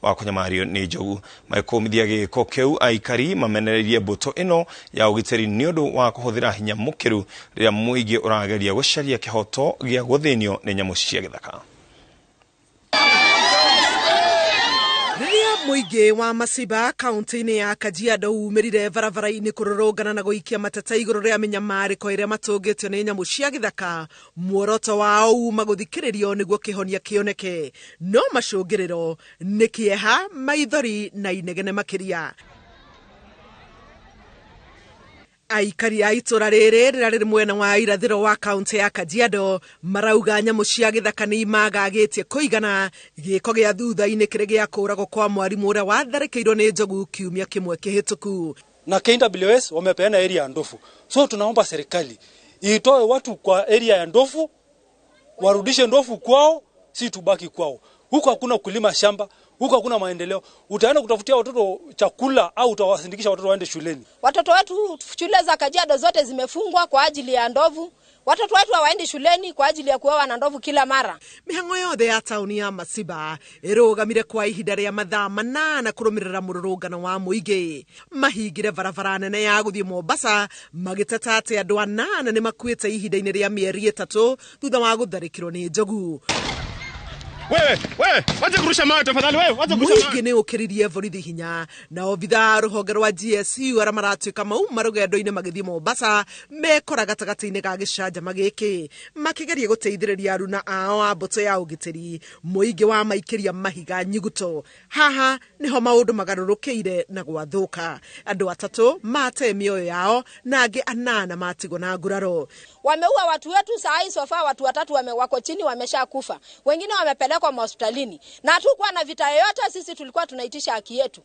Wa kũnyamario nĩ njogu. Magĩkũmithia gĩko kĩu, aikari mamenereirie mbũtũ ĩno ya ũgitĩri nĩ ũndũ wa kũhũthĩra hinya mũkĩru rĩrĩa mũingĩ ũrageria gũcaria kĩhoto gĩa gũthĩnio nĩ nyamũ cia gĩthaka. Rĩrĩa mũingĩ wa Masiba kaunti-inĩ ya Kajiado umĩrire barabara-inĩ kũrũrũngana na gũikia mateta igũrũ rĩa mĩnyamarĩko ĩrĩa matũngĩtio nĩ nyamũ cia gĩthaka, muoroto wao uma gũthikĩrĩrio nĩguo kĩhonia kĩoneke, no macũngĩrĩro nĩ kĩeha, maithori na inegene makĩria. Aikari a itũra rĩrĩ rĩrĩa rĩrĩ mwena wa irathĩro wa kaunti ya Kajiado marauga nyamũ cia gĩthaka nĩ imagagĩtie kũigana, gĩko gĩa thutha-inĩ kĩrĩ gĩa kũragwo kwa mwarimũ ũrĩa watharĩkĩirwo nĩ njogu kiumia kĩmwe kĩhĩtũku. Na KWS wamepeana area ya ndovu, so tunaomba serikali itoe watu kwa area ya ndovu, warudishe ndovu kwao, si tubaki kwao. Huko hakuna kulima shamba, huko hakuna maendeleo. Utaenda kutafutia watoto chakula au utawasindikisha watoto waende shuleni? Watoto wetu, shule za Kajiado zote zimefungwa kwa ajili ya ndovu. Watoto wetu hawaendi shuleni kwa ajili ya kuoa na ndovu kila mara. Mĩhang'o yothe ya taũni ya Masiba ĩrũgamire kwa ihinda rĩa mathaa 8 kũrũmĩrĩra mũrũrũngano wa mũingĩ. Mahingire barabara nene ya gũthiĩ Mombasa magĩteta atĩ andũ 8 nĩ makuĩte ihinda-inĩ rĩa mĩeri 3 thutha wa gũtharĩkĩrwo nĩ njogu. Wewe, wewe, wacha kurusha mawe tafadhali wewe, wacha kurusha mawe. Mũingĩ nĩ ũkĩririe borithi hinya na obithaa rũhonge rwa GSU arĩa maratuĩka mauma rũgendo-inĩ magĩthiĩ Mombasa mekora gatagatĩ-inĩ ga gĩcanjama gĩkĩ makĩgeria gũteithĩrĩria aruna ao a mbũtũ ya ũgitĩri. Mũingĩ wa maikĩria mahiga nyuguto. Haha nĩho maũndũ magarũrũkĩire na gwathũka. Andũ 3 mate mĩoyo yao na angĩ 8 matigwo na nguraro. Wameua watu wetu saa hii, sofa watu 3 wako chini wameshakufa. Wengine wamepelekwa hospitalini. Na hatukuwa na vita yoyote, sisi tulikuwa tunaitisha haki yetu.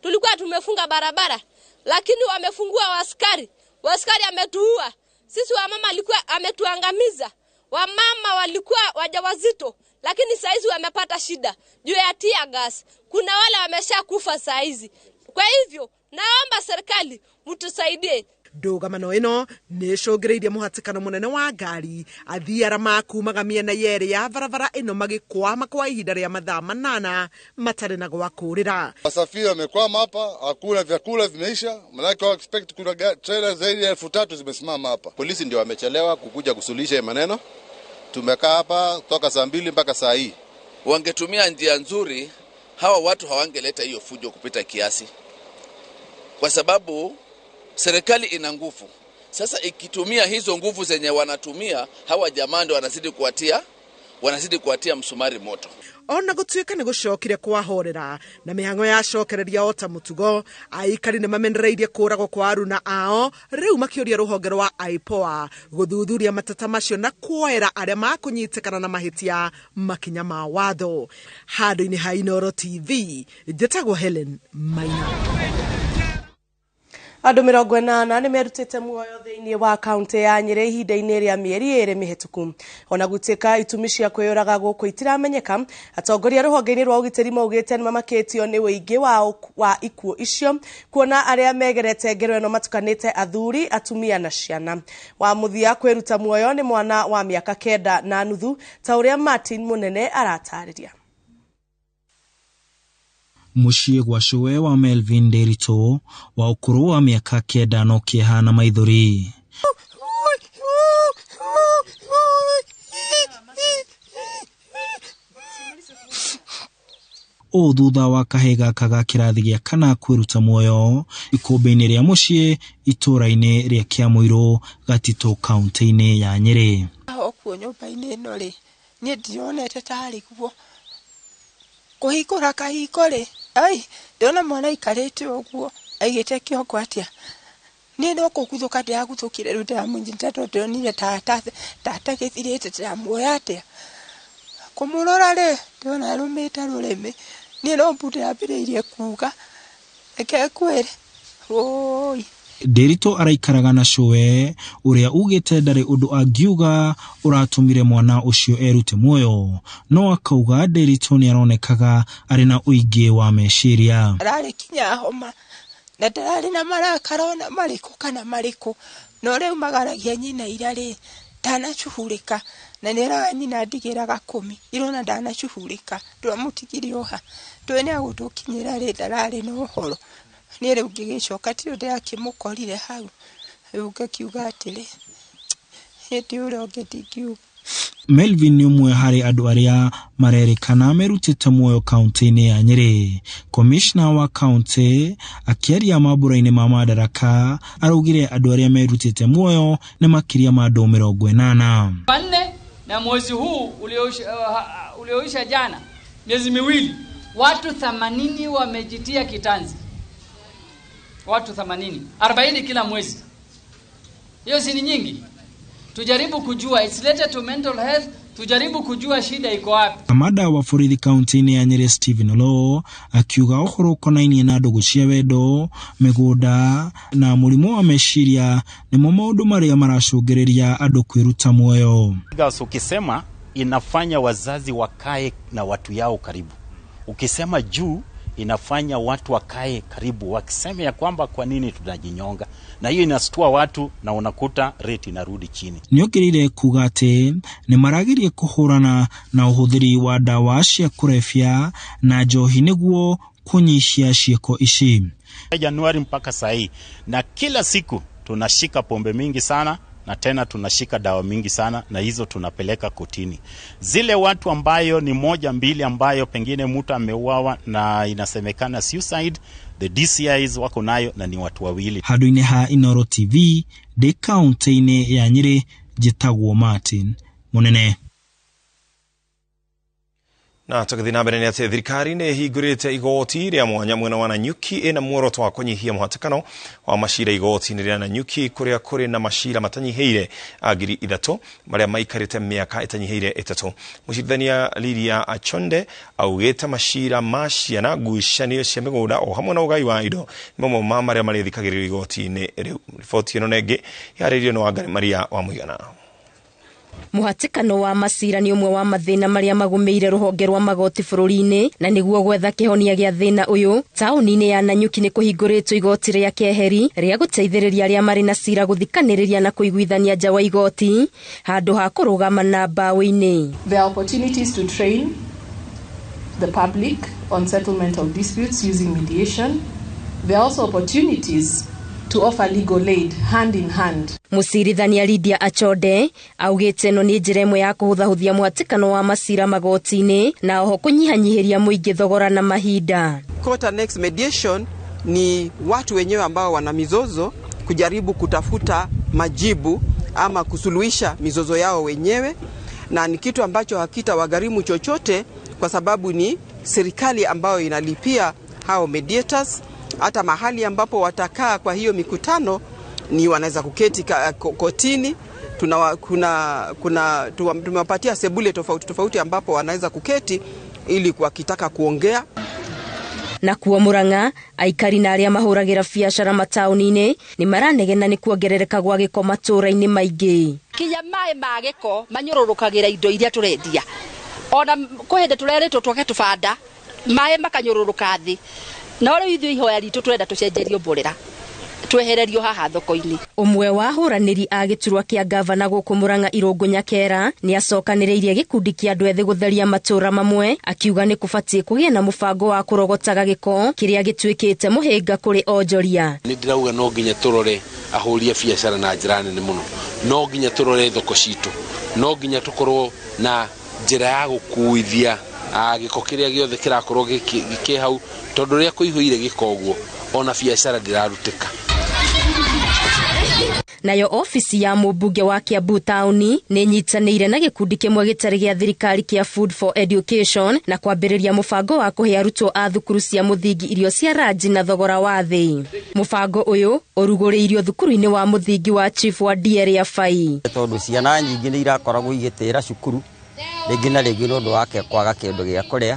Tulikuwa tumefunga barabara, lakini wamefungua askari. Askari ametuua. Sisi wamama alikuwa ametuangamiza. Wamama walikuwa wajawazito, lakini saa hizi wamepata shida juu ya tear gas. Kuna wale wameshakufa saa hizi. Kwa hivyo naomba serikali mtusaidie. Ndũgamano ĩno nĩ ĩcũngĩrĩirie mũhatĩkano mũnene wa ngari, athii arĩa makumaga mĩena yerĩ ya barabara ĩno magĩkwama kwa ihinda rĩa mathaa 8 matarĩ na gwa kũũrĩra. Wasafiri wamekwama hapa, hakuna vyakula vimeisha, maanake wa expect kuna trailer zaidi ya 3000 zimesimama hapa. Polisi ndio wamechelewa kukuja kusuluhisha maneno. Tumekaa hapa toka saa 2 mpaka saa hii. Wangetumia njia nzuri, hawa watu hawangeleta hiyo fujo kupita kiasi, kwa sababu serikali ina nguvu. Sasa ikitumia hizo nguvu zenye wanatumia, hawa jamaa ndio wanazidi kuwatia msumari moto. Ona gũtuĩka nĩ gũcokire kwahorera na mĩhang'o yacokereria ota mũtugo, aikari nĩ mamenereirie kũragwo kwa aruna ao, rĩu makĩũria rũhonge rwa IPOA gũthuthuria mateta macio na kuoera arĩa makũnyitĩkana na mahĩtia makinya ma watho. Handũ-inĩ ha Inooro TV, njĩtagwo Helen Maina. Andũ 80 nĩ merutĩte muoyo thĩinĩ wa kaunti ya Nyĩrĩ ihinda-inĩ rĩa mĩeri 2 mĩhĩtũku. Ona gũtuĩka itũmi cia kwĩyũraga gũkũ itiramenyeka, atongoria rũhonge-inĩ rwa ũgitĩri maugĩte nĩ mamakĩtio nĩ ũingĩ wa ikuũ icio, kuona arĩa megerete ngero ĩno matukanĩte athuri, atumia na ciana. Wa mũthia kwĩruta muoyo nĩ mwana wa mĩaka 9.5, ta ũrĩa Martin Mũnene aratarĩria. Mũciĩ gwa cũwe wa Melvin Nderitu wa ũkũrũ wa mĩaka 9 no kĩeha na maithori. Ũũ thutha wa kahĩĩ gaka ga kĩrathi gĩa kana kwĩruta muoyo ikũmbĩ-inĩ rĩa mũciĩ itũũra-inĩ rĩa Kĩamũirũ, Gatitũ, kaunti-inĩ ya Nyĩrĩ. Okuo nyũmba-inĩ ĩno rĩ, niĩ ndionete tarĩ guo. Kũhingũra kahingo rĩ, ai, ndĩrona mwana aikarĩte ũguo, aigĩte kĩongo atĩa. Niĩ no kũguthũka ndĩraguthũkire rĩu ndĩramũnyita tondũ ndĩronire tata gĩthirĩte, ndĩramuoya atĩa. Kũmũrora rĩ, ndĩrona arũmĩte rũrĩmĩ. Niĩ no mbu ndĩrambĩrĩirie kuga, reke ngwĩre, wũi. Nderitu araikaraga na cũwe ũrĩa ugĩte ndarĩ ũndũ angiuga ũratũmire mwana ũcio erute muoyo, no akauga Nderitu nĩaronekaga arĩ na ũingĩ wa meciria. Ararĩ kinya homa na ndararĩ na marakara ona marĩkũ kana marĩkũ, no rĩu magaragia nyina ira rĩ, Ndanacuhurĩka na nĩ eraga nyina ndigĩraga kũmi irona ndanacuhurĩka ndwamũtigire oha ndũĩ nĩ agũtũkinyĩra rĩ ndararĩ na ũhoro niĩ rĩu ngĩgĩcoka ti ũndũ ndĩrakĩmũkorire hau rĩu ngakiuga atĩrĩ hĩndĩ ũrĩa ũngĩ ndingiuga. Melvin nĩ ũmwe harĩ andũ arĩa marerĩkana merutĩte muoyo kaunti-inĩ ya Nyĩrĩ. Komishna wa kaunti akĩaria mambura-inĩ ma Madaraka araugire andũ arĩa merutĩte muoyo nĩ makĩria ma andũ 80. 4 na mwezi huu ulioisha jana, miezi miwili, watu 80 wamejitia kitanzi. Watu 80, 40 kila mwezi. Hiyo si ni nyingi? Tujaribu kujua, it's related to mental health, tujaribu kujua shida iko wapi. Kamanda wa borithi kaunti-inĩ ya Nyĩrĩ Stephen Oloo akiuga ũhoro ũkonainie na ndũgũ cia wendo, mĩgũnda na mũrimũ wa meciria nĩmo maũndũ marĩa maracũngĩrĩria andũ kwĩruta muoyo. Ukisema inafanya wazazi wakae na watu yao karibu. Ukisema juu inafanya watu wakae karibu, wakisema ya kwamba kwa nini tunajinyonga, na hiyo inastua watu na unakuta rate inarudi chini. Nĩongereire kuga atĩ nĩ marageria kũhũrana na ũhũthĩri wa ndawa cia kũrebia na njohi nĩguo kũnyihia ciĩko ici. Januari mpaka saa hii, na kila siku tunashika pombe mingi sana na tena tunashika dawa mingi sana, na hizo tunapeleka kotini. Zile watu ambayo ni moja mbili ambayo pengine mtu ameuawa na inasemekana suicide, the DCIs wako nayo na ni watu wawili. Handũ-inĩ ha Inooro TV ndĩ kaunti-inĩ ya Nyĩrĩ, njĩtagwo Martin Mũnene. Na tũgĩthiĩ na mbere nĩ atĩ thirikari nĩ ĩhingũrĩte igoti rĩa mwanya mwena wa Nanyuki ĩna muoroto wa kũnyihia mũhatĩkano wa macira igoti-inĩ rĩa Nanyuki kũrĩa kũrĩ na macira matanyihĩire 3,000 marĩa maikarĩte mĩaka ĩtanyihĩire 3. Mũcirithania Lydia Achonde augĩte macira ma ciana, ngucanio cia mĩgũnda o hamwe na ũgai wa indo nĩ mamwe ma marĩa marĩthikagĩrĩrio igoti-inĩ rĩu. Riboti ĩno na ĩngĩ yarĩirio nĩ Wangari Maria wa Mũigana. Mũhatĩkano wa macira nĩ ũmwe wa mathĩna marĩa magũmĩire rũhonge rwa magoti bũrũri-inĩ, na nĩguo gwetha kĩhonia gĩa thĩna ũyũ taũni-inĩ ya Nanyuki nĩ kũhingũrĩtwo igoti rĩa keheri rĩa gũteithĩrĩria arĩa marĩ na cira gũthikanĩrĩria na kũiguithania nja wa igoti handũ ha kũrũgama na mbaũ-inĩ. There are opportunities to train the public on settlement of disputes using mediation. There are also opportunities to offer legal aid hand in hand. Mũcirithania Lydia Achode augĩte ĩno nĩ njĩra ĩmwe ya kũhũthahũthia mũhatĩkano wa macira magoti-inĩ na oho kũnyihanyihĩria mũingĩ thogora na mahinda. Court annex mediation ni watu wenyewe ambao wana mizozo kujaribu kutafuta majibu ama kusuluhisha mizozo yao wenyewe, na ni kitu ambacho hakitawagharimu chochote kwa sababu ni serikali ambayo inalipia hao mediators. Hata mahali ambapo watakaa kwa hiyo mikutano ni wanaweza kuketi kotini. Tumewapatia sebule tofauti tofauti ambapo wanaweza kuketi ili wakitaka kuongea. Na kuo Murang'a aikari na arĩa mahũragĩra biacara mataũni-inĩ nĩ maranegena nĩ kuongerereka gwa gĩko matũũra-inĩ maingĩ. Kinya maĩ ma gĩko manyũrũrũkagĩra indo iria tũrendia, ona kwĩ hĩndĩ tũrerĩtwo twake tũbanda maĩ makanyũrũrũka thĩ. No rĩu ithuĩ ihoya ritũ tũrenda tũcenjerio mborera twehererio haha thoko-inĩ. Ũmwe wa ahũranĩri a gĩturwa kĩa gavana gũkũ Murang'a Irũngũ Nyakera nĩ acokanĩrĩirie gĩkundi kĩa andũ ethĩ gũtheria matũũra mamwe, akiuga nĩ kũbatiĩ kũgĩe na mũbango wa kũrogotaga gĩko kĩrĩa gĩtuĩkĩte mũhĩnga kũrĩ onjoria. Nĩ ndĩrauga no nginya tũrore ahũri a biacara na njĩra nene mũno, no nginya tũrore thoko citũ, no nginya tũkorwo na njĩra ya gũkuithia gĩko kĩrĩa gĩothe kĩrakorwo gĩkĩ hau, tondũ rĩrĩa kũihũire gĩko ũguo ona biacara ndĩrarutĩka. Nayo ofici ya mũmbunge wa Kiambu taũni nĩ nyitanĩire na gĩkundi kĩmwe gĩtarĩ gĩa thirikari kĩa Food for Education na kwambĩrĩria mũbango wa kũhe arutwo a thukuru cia mũthingi irio cia ranji na thogora wa thĩ. Mũbango ũyũ ũrugũrĩirio thukuru-inĩ wa mũthingi wa Chief wa Dieria Fai. Tondũ ciana nyingĩ nĩ irakoragwo igĩtĩra cukuru rĩngĩ na rĩngĩ nĩ ũndũ wa kwaga kĩndũ gĩa kũrĩa.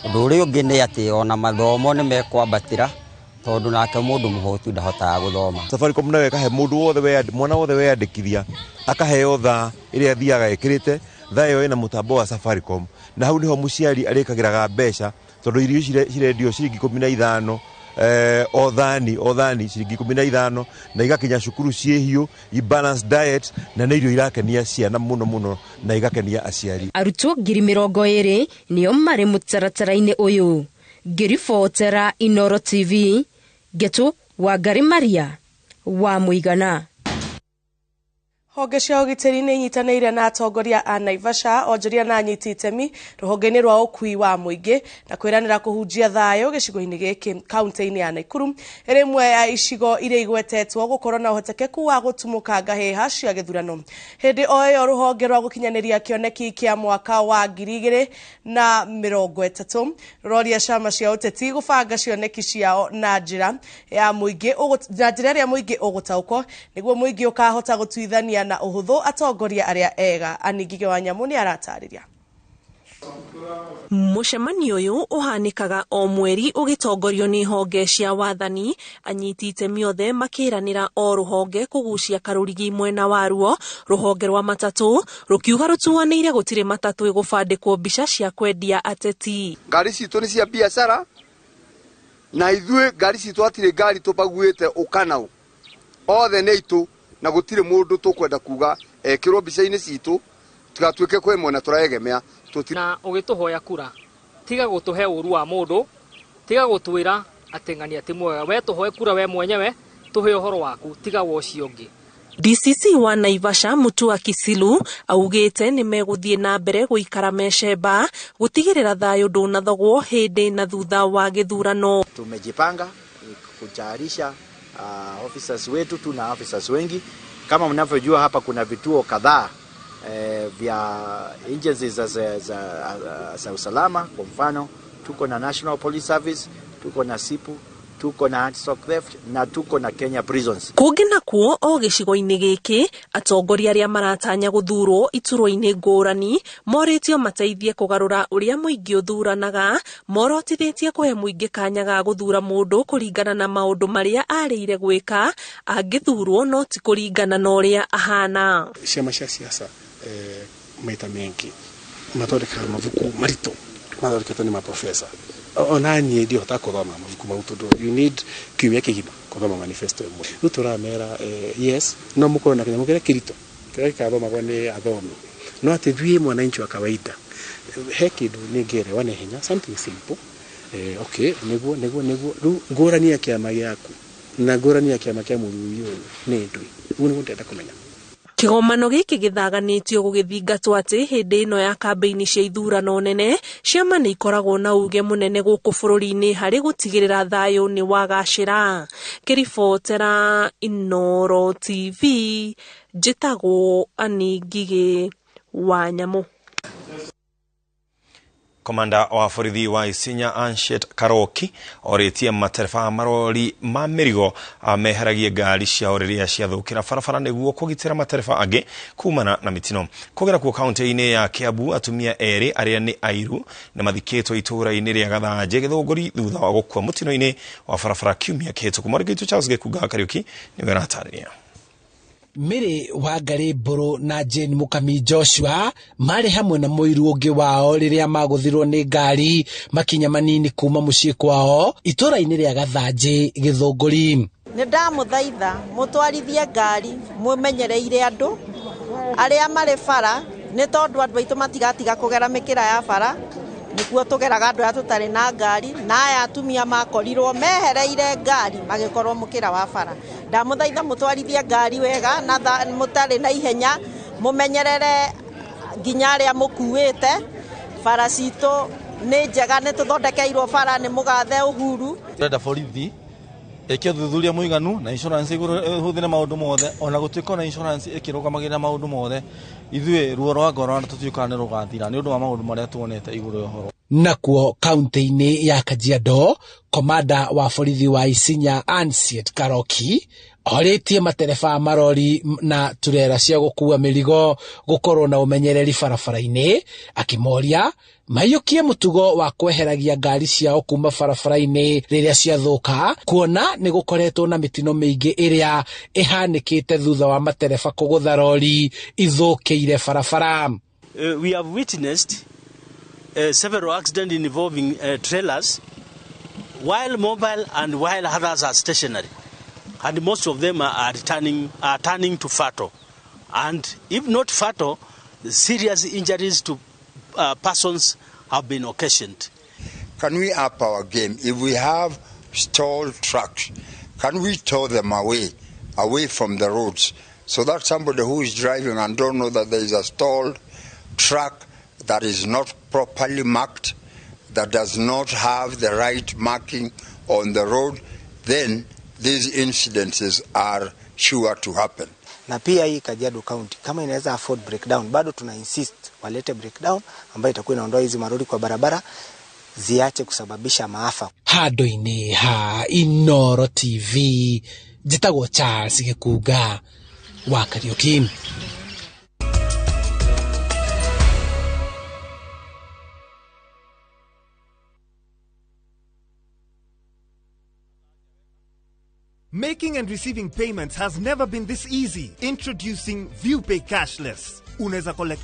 Ũndũ ũrĩa ũngĩ nĩ atĩ ona mathomo nĩ mekwambatĩra tondũ nake mũndũ mũhũtu ndahotaga gũthoma. Safaricom nayo ĩkahe mũndũ wothe, mwana wothe weyandĩkithia akaheo thaa ĩrĩa athiaga ĩkĩrĩte. Thaa ĩyo ĩna mũtambo wa Safaricom, na hau nĩho mũciari arĩkagĩraga mbeca tondũ irio ici cirendio ciringi 15 o thani ciringi 15 na igakinya cukuru ciĩ hiũ, i balanced diet, na nĩ irio irakenia ciana mũno mũno na igakenia aciari. Arutwo 20,000 nĩo marĩ mũtaratara-inĩ ũyũ. Ngĩribotera Inooro TV, Ngetu Wangari Maria wa Mũigana. Honge cia ũgitĩri nĩ inyitanĩire na atongoria a Naivasha, onjoria na anyiti itemi rũhonge-inĩ rwa ũkui wa mũingĩ na kwĩranĩra kũhunjia thayũ gĩcigo-inĩ gĩkĩ kaunti-inĩ ya Nakuru, ĩrĩ ĩmwe ya icigo iria igwetetwo gũkorwo na ũhotekeku wa gũtumũkanga hĩha cia gĩthurano. Hĩndĩ o ĩyo rũhonge rwa gũkinyanĩria kĩoneki kĩa mwaka wa 2030 rũroria ciama cia ũteti gũbanga cioneki ciao na njĩra ya mũingĩ, na njĩra ĩrĩa mũingĩ ũgũtaũkwo nĩguo mũingĩ ũkahota gũtuithania na ũhũthũ atongoria arĩa ega. Aningige wa Nyamũ nĩ aratarĩria. Mũcemanio ũyũ ũhanĩkaga o mweri ũgĩtongorio nĩ honge cia wathani, anyiti itemi othe makĩranĩra o rũhonge kũgucia karũrigi mwena waruo. Rũhonge rwa matatũ rũkiuga rũtuanĩire gũtirĩ matatũ ĩgũbandĩkwo mbica cia kwendia ateti. Ngari citũ nĩ cia biacara na ithuĩ ngari citũ hatirĩ ngari tũbaguĩte ũkanau othe nĩ itũ, na gũtirĩ mũndũ tũkwenda kuga ekĩrwo mbica-inĩ citũ tugatuĩke kwĩ mwena tũraegemea. Na ũgĩtũhoya kura, tiga gũtũhe ũru wa mũndũ, tiga gũtwĩra atĩ ng'ania ti mwega, we tũhoe kura we mwenyewe, tũhe ũhoro waku, tiga wa ũcio ũngĩ. DCC wa Naivasha Mutua Kisilu augĩte nĩ megũthiĩ na mbere gũikara mecemba gũtigĩrĩra thayũ ndũnathogwo hĩndĩ na thutha wa gĩthurano. Tumejipanga kutayarisha officers wetu, tuna officers wengi kama mnavyojua. Hapa kuna vituo kadhaa vya agencies za usalama. Kwa mfano tuko na National Police Service, tuko na SIPU, tuko na Anti-Stock Theft na tuko na Kenya Prisons. Kũngĩ nakuo o gĩcigo-inĩ gĩkĩ atongoria arĩa maratanya gũthurwo iturwa-inĩ ngũrani morĩtio mateithie kũgarũra ũrĩa mũingĩ ũthuranaga, morotithĩtie kũhe mũingĩ kanya ga gũthura mũndũ kũringana na maũndũ marĩa arĩire gwĩka angĩthurwo, no ti kũringana na ũrĩa ahana. Ciama cia siasa maita mengi mathondekaga mabuku maritũ mathondeketwo nĩ maprofesa. Ona niĩ ndihota kũthoma mabuku mau tondũ you need kiumia kĩgima kũthoma manifesto ĩmwe. Rĩu tũramera yes, no mũkorwo na kĩnyamũ kĩrĩa kĩritũ kĩrĩa gĩkathomagwo nĩ athomi, no atĩ thiĩ mwananchi wa kawaida he kĩndũ nĩngĩerewa na ihenya, something simple. Okay, nĩguo rĩu ngũrani ya kĩama gĩaku na ngũrani ya kĩama kĩa mũthuri ũyũ nĩ ndũĩ. Ũguo nĩguo ndĩrenda kũmenya. Kĩgomano gĩkĩ gĩthaganĩtio gũgĩthingatwo atĩ hĩndĩ ĩno ya kambĩini cia ithurano nene, ciama nĩ ikoragwo na uge mũnene gũkũ bũrũri-inĩ harĩ gũtigĩrĩra thayũ nĩ wagacĩra. Ngĩribotera Inooro TV, njĩtagwo Annie Ngigĩ wa Nyamũ. Komanda wa borithi wa Isinya Anshet Karoki orĩtie matereba a marori ma mĩrigo meheragie ngari ciao rĩrĩa ciathũkĩra barabara nĩguo kũgitĩra matereba angĩ kumana na mĩtino. Kũgera kuo kaunti-inĩ ya Kiambu, atumia erĩ arĩa nĩ airu nĩ mathikĩtwo itũũra-inĩ rĩa Gathanjĩ Gĩthũngũri thutha wa gũkua mũtino-inĩ wa barabara kiumia kĩhĩtũku. Mwarĩki witũ Charles Gĩkunga Kariũki nĩwe aratarĩria. Mary Wangari Mburu na Jane Mukami Joshua marĩ hamwe na mũiru ũngĩ wao rĩrĩa magũthirwo nĩ ngari makinya manini kuma mũciĩ kwao itũũra-inĩ rĩa Gathanjĩ Gĩthũngũri. Nĩ ndamũthaitha mũtwarithie ngari mũmenyereire andũ arĩa marĩ bara, nĩ tondũ andũ aitũ matigatiga kũgera mĩkĩra ya bara, nĩkuo tũgeraga andũ aya tũtarĩ na ngari, na aya atumia makorirwo mehereire ngari magĩkorwo mũkĩra wa bara. Ndamũthaitha mũtwarithie ngari wega na mũtarĩ na ihenya, mũmenyerere nginya arĩa mũkuĩte. Bara citũ nĩ njega, nĩ tũthondekeirwo bara nĩ mũgathe Uhuru. Tũrenda borithi ĩke ũthuthuria mũiganu na insurance ĩhũthĩre maũndũ mothe, ona gũtuĩka ona insurance ĩkĩrũgamagĩrĩra maũndũ mothe, ithuĩ ruo rwa ngoro na tũtiũkaga nĩ rũgathira nĩ ũndũ wa maũndũ marĩa tuonete igũrũ ya ũhoro. Nakuo kaunti-inĩ ya Kajiado, komanda wa borithi wa Isinya Ansiet Karoki orĩtie matereba a marori na turera cia gũkua mĩrigo gũkorwo na ũmenyereri barabara-inĩ, akĩmoria maiyũkie mũtugo wa kweheragia ngari ciao kuma barabara-inĩ rĩrĩa ciathũka, kuona nĩ gũkoretwo na mĩtino mĩingĩ ĩrĩa ĩhanĩkĩte thutha wa matereba kũgũtha rori ithũkĩire barabara. We have witnessed several accidents involving trailers While mobile and while others are stationary, and most of them are turning to fatal, and if not fatal, serious injuries to persons have been occasioned. Can we up our game? If we have stalled trucks, can we tow them away from the roads, so that somebody who is driving and don't know that there is a stalled truck that is not properly marked, that does not have the right marking on the road, then these incidences are sure to happen. Na pia hii Kajiado County kama inaweza afford breakdown, bado tuna insist walete breakdown ambayo itakuwa inaondoa hizi maroli kwa barabara ziache kusababisha maafa. Handũ-inĩ ha Inooro TV njĩtagwo Charles Gĩkunga wa Kariuki. Making and receiving payments has never been this easy. Introducing ViewPay Cashless. Unaweza collect